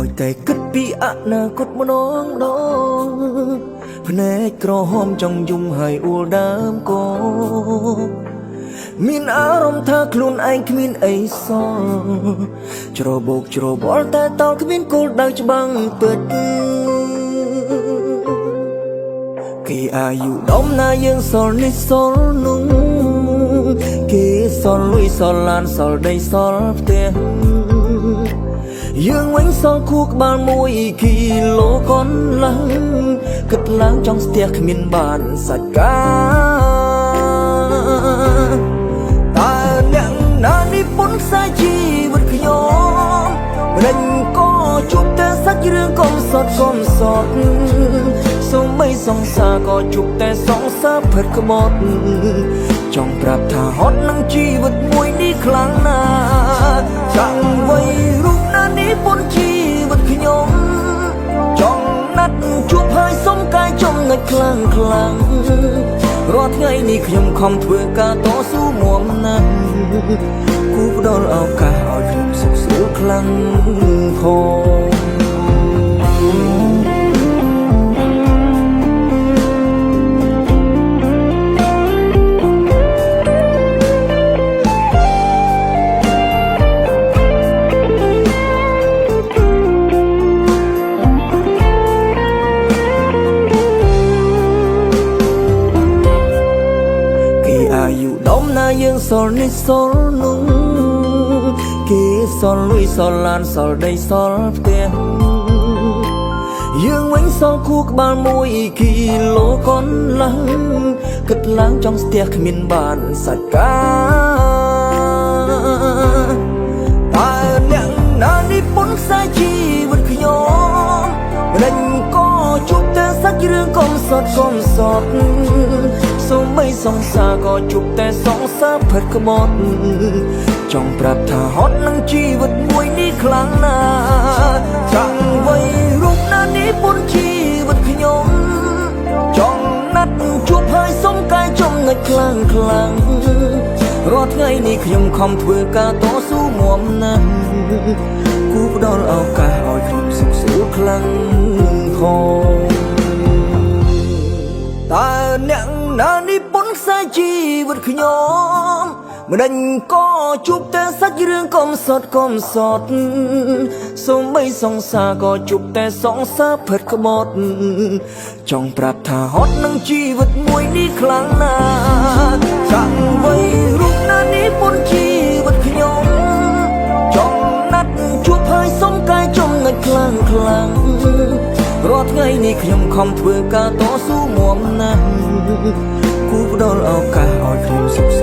ឲ្យតែគិតពីអនាគតម្ដងដងភ្នែកក្រហមចង់យំហើយអួលដើមកមានអារម្មណ៍ថាខ្លួនឯងគ្មានអីសល់ច្របូកច្របល់តែតល់គ្មានគោលដៅច្បាំងពិតគេអាយុដំណាយើងសល់នេះសល់នោះគេសល់លុយសល់ឡានសល់ដីសល់ផ្ទះយើងវិញសល់ខួរក្បាល1គីឡូកន្លះគិតឡើងចង់ស្ទះគ្មានបានសាច់កាតើអ្នកណានេះពុនខ្សែជីវិតខ្ញុំមិនដេញក៏ជួបតែសាច់រឿងកំសត់កំសត់សូម្បីសង្សារក៏ជួបតែសង្សារផិតក្បត់ចង់ប្រាប់ថាហត់នឹងជីវិតមួយនេះខ្លាំងណាស់ចាំវ័យរូបណានេះពុនជីវិតខ្ញុំចង់ណាត់ជួបហើយសុំកាយចំណុចខ្លាំងខ្លាំងរាល់ថ្ងៃនេះខ្ញុំខំធ្វើការតស៊ូមាំណាស់គូផ្ដល់ឱកាសឲ្យខ្ញុំសុខស្រួលខ្លាំងផងគេអាយុដំណាយើងសល់នេះសល់នោះគេសល់លុយសល់ឡានសល់ដីសល់ផ្ទះយើងវិញសល់ខួរក្បាល1គីឡូកន្លះគិតឡើងចង់ស្ទះគ្មានបានសាច់កាតើអ្នកណានេះពុនខ្សែជីវិតខ្ញុំមិនដេញក៏ជួបតែសាច់រឿងកំសត់កំសត់សូម្បីសង្សារក៏ជួបតែសង្សារផិតក្បត់ចង់ប្រាប់ថាហត់នឹងជីវិតមួយនេះខ្លាំងណាស់ចាំវ័យរូបណានេះពុនជីវិតខ្ញុំចង់ណាត់ជួបហើយសុំកាយចំណុចខ្លាំងខ្លាំងរាល់ថ្ងៃនេះខ្ញុំខំធ្វើការតស៊ូមាំណាស់គូផ្ដល់ឱកាសឲ្យខ្ញុំសុខស្រួលខ្លាំងផងតើអ្នកណានេះពុនខ្សែជីវិតខ្ញុំមិនដេញក៏ជួបតែសាច់រឿងកំសត់កំសត់សូម្បីសង្សារក៏ជួបតែសង្សារផិតក្បត់ចង់ប្រាប់ថាហត់នឹងជីវិតមួយនេះខ្លាំងណាស់ចាំវ័យរូបណានេះពុនជីវិតខ្ញុំចង់ណាត់ជួបហើយសុំកាយចំណុចខ្លាំងខ្លាំងរាល់ថ្ងៃនេះខ្ញុំខំធ្វើការតស៊ូមាំណាស់គូផ្ដល់ឱកាសឲ្យខ្ញុំសុខ